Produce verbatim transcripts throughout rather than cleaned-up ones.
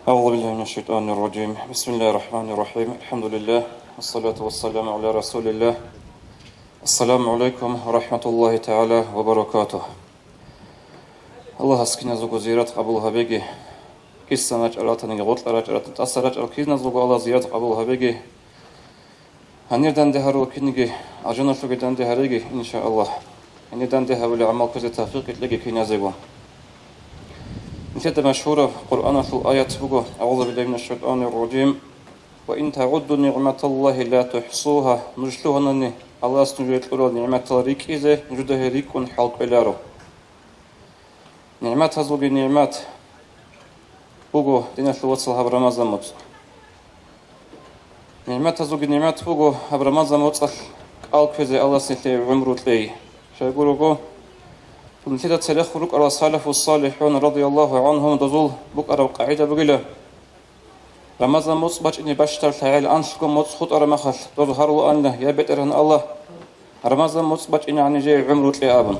أعوذ بالله من الشيطان الرجيم. بسم الله الرحمن الرحيم. الحمد لله. والصلاة والسلام على رسول الله. السلام عليكم ورحمة الله تعالى وبركاته. Аллагьас киназего зиярат къабул гьабеги, кисан рачӀарал ратаниги, гъоркьа рачӀарал ратаниги, тӀаса рачӀарал киназего Аллагь зиярат къабул гьабеги. Гьанир данде гьарул киниги, алжаналъуги данде гьареги, иншааллагь. Гьанир данде гьабулеб гӀамал ккезе тавфикъ кьеги киназего. Нилъеда машгьураб Къуръаналъул аят буго: «أعوذ بالله من الشيطان الرجيم. وإن تعدوا نعمة الله لا تحصوها». Нуж лъугьанани Аллагьас нужее кьурал нигӀматал рикӀкӀизе, нужеда гьел рикӀкӀун хӀал кӀвеларо. НигӀматазулги нигӀмат буго, диналъул вацал, гьаб Рамазан муцӀ. НигӀматазулги нигӀмат буго гьаб Рамазан муцӀалъ кӀал кквезе Аллагьас нилъее гӀумру кьей. Щайгурого, нилъеда церехун рукӀарал салафу-салихӀун радияллагьу гӀанхум дозул букӀараб къагӀида бугила: Рамазан муцӀ бачӀине бащдаб лъагӀел анлъго муцӀ хутӀараб мехалъ, доз гьарулаанила: «Я БетӀергьан Аллагь, Рамазан муцӀ бачӀинегӀан нижее гӀумру кье», – абун.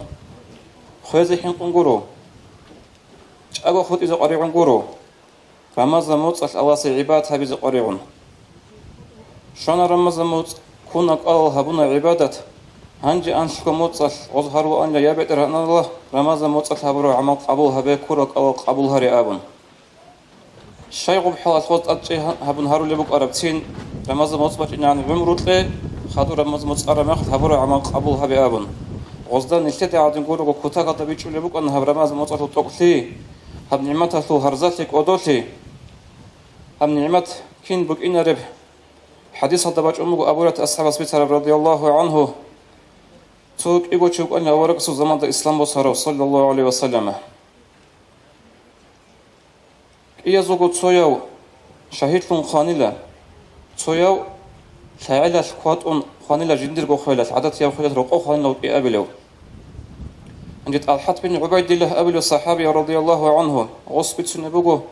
Хвезе хӀинкъун гуро. ЧӀаго хутӀизе къваригӀун гуро. Рамазан муцӀалъ Аллагьасе гӀибадат гьабизе къваригӀун. Щвана Рамазан муцӀ, ккуна кӀалал, гьабуна гӀибадат. Гьанже анлъго муцӀалъ гъоз гьарулаанила: «Я БетӀергьан Аллагь, Рамазан муцӀалъ гьабураб гӀамал къабул гьабе, ккураб кӀалал къабул гьаре», – абун. Щай гъуб хӀалалъ гъоз тӀадчӀи гьабун гьарулеб букӀарабцин: «Рамазан муцӀ бачӀинегӀан гӀумру кье, хадур Рамазан муцӀ араб мехалъ гьабураб гӀамал къабул гьабе», – абун. Гъозда нилъеда гӀадин гурого кутакалда бичӀчӀулеб букӀана гьаб Рамазан муцӀалъул тӀокӀлъи, гьаб нигӀматалъул гьарзалъи, кӀодолъи. Гьаб нигӀмат кин букӀинареб? ХӀадисалда бачӀун буго Абу Гьурайрат асхӀабас бицараб, радияллагьу гӀанху, цо кӀиго чи вукӀана аварагасул заманда ислам босарав, саллаллагьу гӀалайгьи ва саллама. КӀиязулго цояв шагьидлъун хванила, цояв лъагӀелалъ кватӀун хванила жиндирго хвелалъ, гӀадатияб хвелалъ рокъов хванила вукӀине абилев. Гьанже ТӀалхӀат бин ГӀубайдиллагь абулев сахӀабияв, радияллагьу гӀанху, гъос бицунеб буго: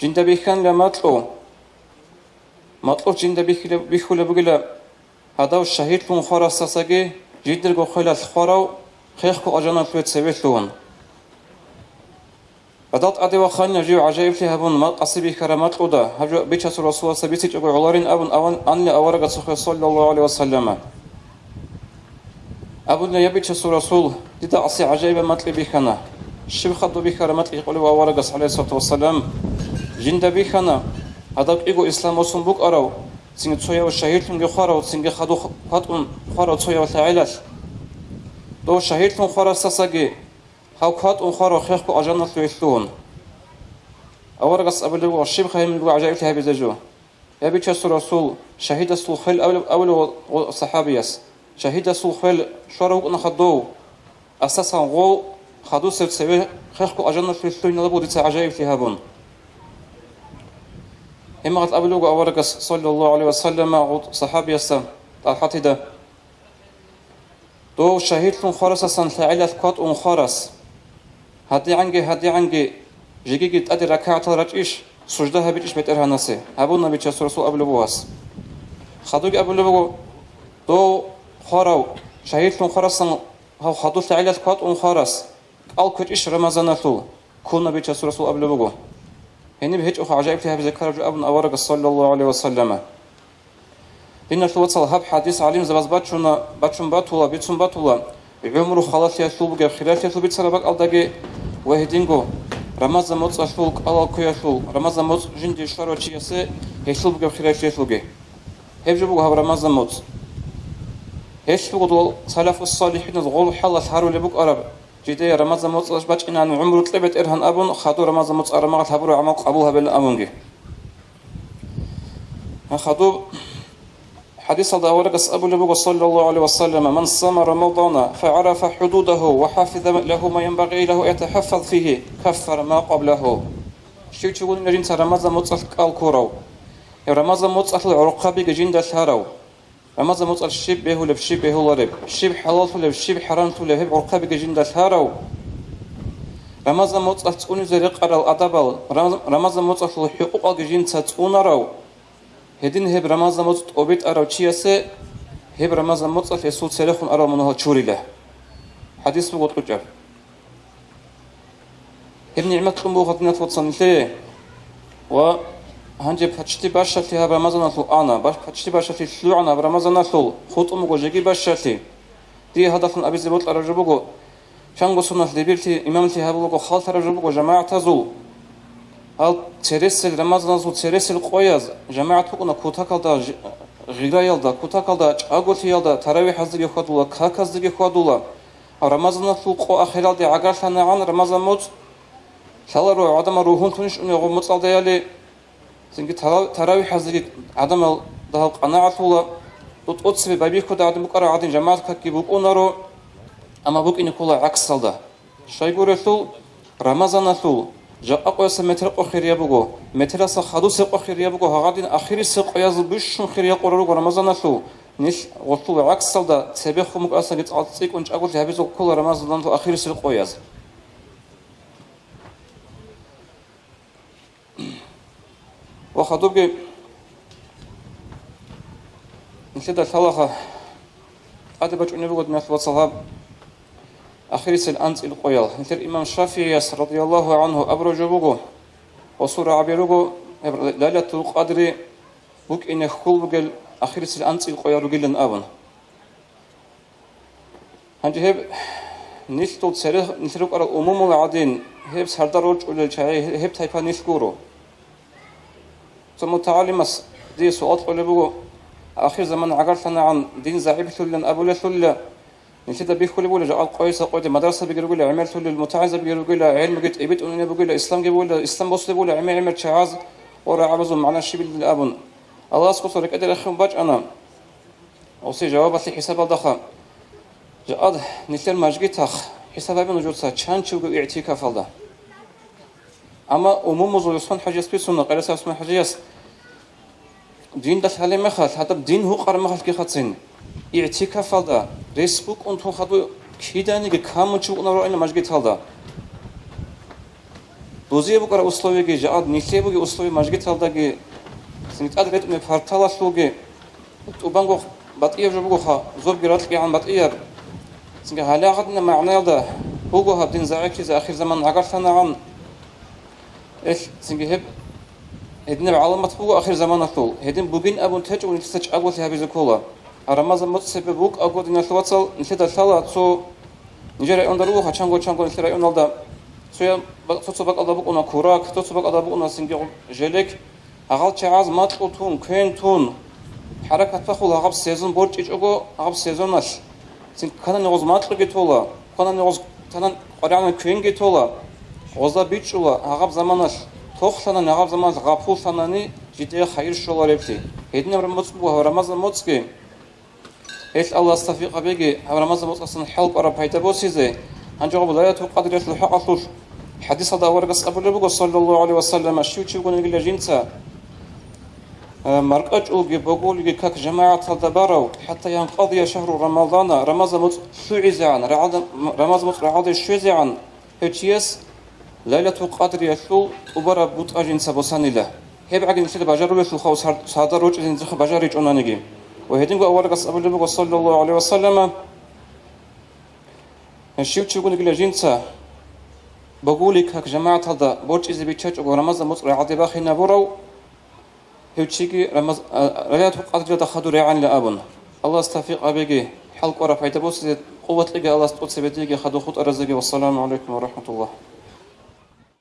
жинда бихьанила макьу. Макьу жинда бихьулеб-, бихьулеб бугила, гьадав шагьидлъун хварасдасаги жиндирго хвелалъ хварав хехго алжаналъуве цеве лъугьун. Гьадал тӀаде вахъанила жив гӀажаиблъи гьабун, ма-, къаси бихьараб макьуда, гьаб жо Бичасул Расуласда бицичӀого гӀоларин абун аван-, анила аварагасухъе, саллаллагьу гӀалайгьи ва саллама. Абуна: «Я Бичасул Расул, дида къаси гӀажаибаб макьи бихьана». Щиб хадуб бихьараб макьи гьикъулев аварагас, гӀалайгьиссалату вассалам? Жинда бихьана, гьадав кӀиго ислам босун букӀарав, цинги цояв шагьидлъунги хварав, цинги хадуб кватӀун хварав цояв лъагӀелалъ. Дов шагьидлъун хварасдасаги гьав кватӀун хварав хехго алжаналъуве лъугьун. Аварагас абулеб буго: «Щибха гьеб гӀажаиблъи гьабизе жо? Я Бичасул Расул, шагьидасул хвел», – абулеб, абулеб гъо-, гъо-, сахӀабияс. Шагьидасул хвел лъугьарав вукӀунаха дов, асасан гъов хадусев цеве хехго алжаналъуве лъугьиналда буго дица гӀажаиблъи гьабун. Гьеб мехалъ абулеб буго аварагас, саллаллагьу гӀалайгьи ва саллама, гъо-, сахӀабиясда, ТӀалхӀатида: «Дов шагьидлъун хварасдасан лъагӀелалъ кватӀун хварас, гьадигӀанги, гьадигӀанги, жегиги тӀаде ракагӀатал рачӀищ, сужда гьабичӀищ БетӀергьанасе?» – абуна Бичасул Расул абулеб буго гьас. Хадуги абулеб буго: «Дов хварав, шагьидлъун хварасдасан гьав хадур лъагӀелалъ кватӀун хварас кӀал кквечӀищ Рамазаналъул?» Ккуна Бичасул Расул абулеб буго. Гьениб гьечӀоха гӀажаиблъи гьабизе ккараб жо абун аварагас, саллаллагьу гӀалайгьи ва саллама. Диналъул вацал, гьаб хӀадис гӀалимзабаз бачуна, бачун батула, бицун батула, гӀумру халалъиялъул бугеб хиралъиялъул бицараб бакӀалдаги ва гьединго Рамазан муцӀалъул кӀалал кквеялъул, Рамазан муцӀ жинде щварав чиясе гьелъул бугеб хиралъиялъулги. Гьеб жо буго гьаб Рамазан муцӀ. Гьелъ буго дол салафус-салихӀиназ гъол хӀалалъ гьарулеб букӀараб, жидее Рамазан муцӀалъ бачӀинегӀан гӀумру кье, БетӀергьан, абун, хадур Рамазан муцӀ араб мехалъ гьабураб гӀамал къабул гьабилан абунги. Хадуб хӀадисалда аварагас абулеб буго, саллаллагьу гӀалайгьи ва саллама: «Ман сама Рамадана, фагӀарафа хӀудудагьу ва хӀафиза лагьу ма янбагъи лагьу ан ятахӀаффаз фигьи, каффара ма къаблаху». Щив чи вугони жинца Рамазан муцӀалъ кӀал ккурав, гьеб Рамазан муцӀалъул гӀурхъабиги жинда лъарав, Рамазан муцӀалъ щиб бегьулеб, щиб бегьулареб, щиб хӀалаллъулеб, щиб хӀарамлъулеб, гьеб гӀурхъабиги жинда лъарав, Рамазан муцӀалъ цӀунизе рекъарал адабал, Рам-, Рамазан муцӀалъул хӀукъукъалги жинца цӀунарав, гьедин гьеб Рамазан муцӀ тӀобитӀарав чиясе гьеб Рамазан муцӀалъ гьесул церехун арал мунагьал чурила. ХӀадис буго кьучӀаб. Гьеб нигӀмат кьун буго, диналъул вацал, нилъее. Ва гьанже пачти бащалъи гьаб Рамазаналъул ана, баш-, пачти бащалъи лъугӀана гьаб Рамазаналъул, хутӀун буго жеги бащалъи. Дие гьадалъун абизе бокьараб жо буго, чанго соналъ лебирлъи имамлъи гьабулаго халтараб жо буго жамагӀатазул. Гьал цересел, Рамазаналъул цересел къояз жамагӀат букӀуна кутакалда ж-, гъираялда, кутакалда чӀаголъиялда, таравихӀаздеги хьвадула, каказдеги хьвадула. Рамазаналъул къо ахиралде гӀагарлъанагӀан Рамазан моцӀ лъаларо гӀадамал ругьунлъунищ унего моцӀалдаяли, цинги тара-, таравихӀазеги гӀадамал дагьаб къанагӀалъула, тӀоцебе байбихьуда гӀадин букӀараб гӀадин жамагӀат какги букӀунаро, амма букӀине ккола гӀаксалда. Щайгурелъул, Рамазаналъул жакъа къоясда метер къо хирияб буго, метерасда хадусеб къо хирияб буго, гьагъадин ахирисеб къоязул бищун хирияб къо руго Рамазаналъул, нилъ гъолъул гӀаксалда цебехун букӀасаги цӀал-, цӀикӀкӀун чӀаголъи гьабизе ккола Рамазаналъул ахирисел къояз. Ва хадубги нилъеда лъалаха тӀаде бачӀунеб буго, диналъ вацал, гьаб ахирисел анцӀил къоял. Нилъер имам ШафигӀияс, радияллагьу гӀангьу, абураб жо буго, гъосул рагӀаби руго, гьеб Лайлатул Къадри букӀине хьул бугел ахирисел анцӀил къоял ругилан абун. Гьанже гьеб нилъул цере нилъ рукӀарал умумул гӀадин, гьеб сардар рорчӀулел чагӀи, гьеб тайпа нилъ гуро. Цо мутагӀалимас дие суал кьолеб буго, ахир заман гӀагарлъанагӀан дин загӀиплъулилан абулелъулила, нилъеда бихьулеб бугила, жакъа къоясда къоялъ мадрасабиги ругила, гӀемерлъулел мутагӀилзабиги ругила, гӀелмуги тӀибитӀунеб бугила, исламги бугила, ислам босулеб бугила гӀемер-гӀемер чагӀаз ва рагӀабазул магӀна щибилилан абун. Аллагьас гъосул рекӀелде рехун бачӀана. Гъосие жавабалъе хӀисабалдаха, жакъа нилъер мажгитахъ хӀисаб гьабе нужеца чан чи вуго игӀтикафалда. Амма умумузул ГӀусман-хӀажияс бицуна, къересал ГӀусман-хӀажияс, динда лъалеб мехалъ, гьадаб дин гьукъараб мехалъги хъацин, игӀтикафалда рес букӀун тун хадув киданиги камун чи вукӀунарогӀила мажгиталда. Дозие букӀараб условиги, жакъа нилъее бугеб условия мажгиталдаги, цинги тӀад ретӀунеб парталалъулги, тӀубанго батӀияб жо бугоха, зобги ракьгӀан батӀияб. Цинги гьале гьадинаб магӀнаялда буго гьаб дин загӀиплъизе ахир заман гӀагарлъанагӀан. Эл, цинги гьеб гьединаб гӀаламат буго ахир заманалъул, гьедин бугин абун течӀого нилъеца чӀаголъи гьабизе ккола. А Рамазан моцӀ цебе букӀаго, диналъ вацал, нилъеда лъала цо нижер районда руго, чанго-чанго нилъер районалда цояб-, цо-цо бакӀалда букӀуна курак, цо-цо бакӀалда букӀуна цинги желек, гьагъал чагӀаз макьу тун, квен тун, хӀаракат бахула гьаб сезон борчӀичӀого, гьаб сезоналъ. Цин кканани гъоз макьуги тола, кканани гъоз танан къваригӀанан квенги тола, гъозда бичӀчӀула гьагъаб заманалъ, тохлъанани гьагъаб заманалъ гъапуллъанани жидее хайир щолареблъи. Гьединаб моцӀ буго гьаб Рамазан моцӀги. Гьелъ Аллагьас тавфикъ гьабеги гьаб Рамазан моцӀасан хӀалкӀвараб пайда босизе. Гьанже гъаб Лайлатул Къадриялъул хӀакъалъулъ хӀадисалда аварагас абулеб буго, саллаллагьу гӀалайгьи ва саллама, щив чи вугониги жинца, Э, маркӀачӀулги богулги как жамагӀаталда барав, хӀатта янкъадия шагьру Рамазана, Рамазан моцӀ лъугӀизегӀан, рагӀалда-, Рамазан моцӀ рагӀалде щвезегӀан, гьев чияс Лайлатул Къадриялъул тӀубараб бутӀа жинца босанила. Гьеб гӀаги нилъеда бажарулелъулха сар-, сардар рорчӀизе нилъехъа бажаричӀонаниги. Ва гьединго аварагас абулеб буго, саллаллагьу гӀалайгьи ва саллама, щив чи вугониги жинца богулги как жамагӀаталда борчӀизе биччачӀого Рамазан моцӀ рагӀалде бахинабурав, Гьев чиги Рамаз-, а, Лайлатул Къадрилда хадур регӀанила абун. Аллагьас тавфикъ гьабеги, хӀалкӀвараб пайда босизе, къуват кьеги Аллагьас тӀоцебе диеги хадур хутӀаразеги. Вассаламу гӀалайкум ва рахӀматуллагь.